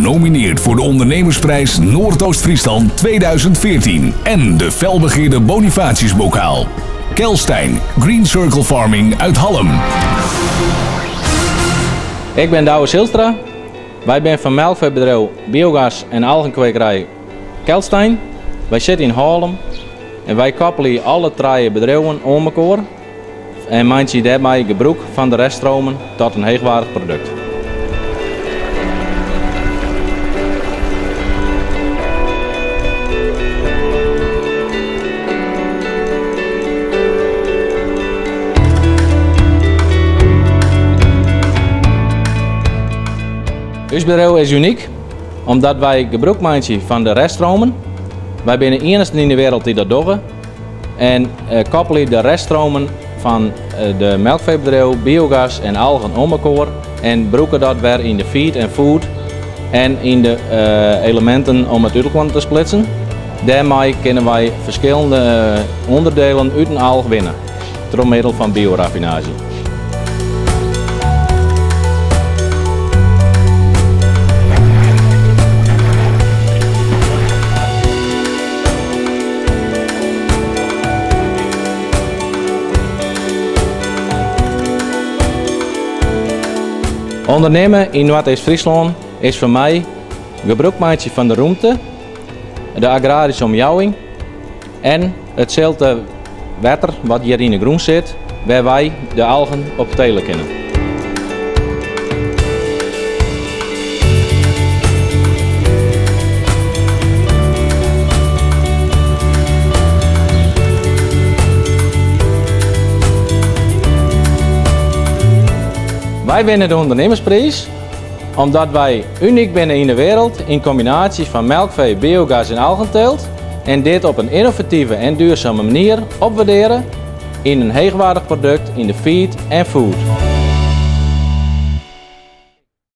Genomineerd voor de Ondernemersprijs Noordoost-Friesland 2014 en de felbegeerde Bonifatiusbokaal. Kelstein, Green Circle Farming uit Hallum. Ik ben Douwe Zylstra. Wij zijn van melkveebedrijf Biogas en algenkwekerij Kelstein. Wij zitten in Haarlem en wij koppelen alle drie bedrijven om elkaar en maken daarbij gebruik van de reststromen tot een hoogwaardig product. Ons bedrijf is uniek omdat wij gebruik maken van de reststromen. Wij zijn de enige in de wereld die dat doen. En koppelen de reststromen van de melkveebedrijf, biogas en algen om elkaar en gebruiken dat weer in de feed en food en in de elementen om het uitkwant te splitsen. Daarmee kunnen wij verschillende onderdelen uit een alg winnen door middel van bioraffinage. Ondernemen in Noordoost-Friesland is voor mij gebruik maken van de ruimte, de agrarische omjouwing en het zilte water wat hier in de groen zit, waar wij de algen op telen kunnen. Wij winnen de ondernemersprijs omdat wij uniek zijn in de wereld in combinatie van melkvee, biogas en algenteelt en dit op een innovatieve en duurzame manier opwaarderen in een hoogwaardig product in de feed en food.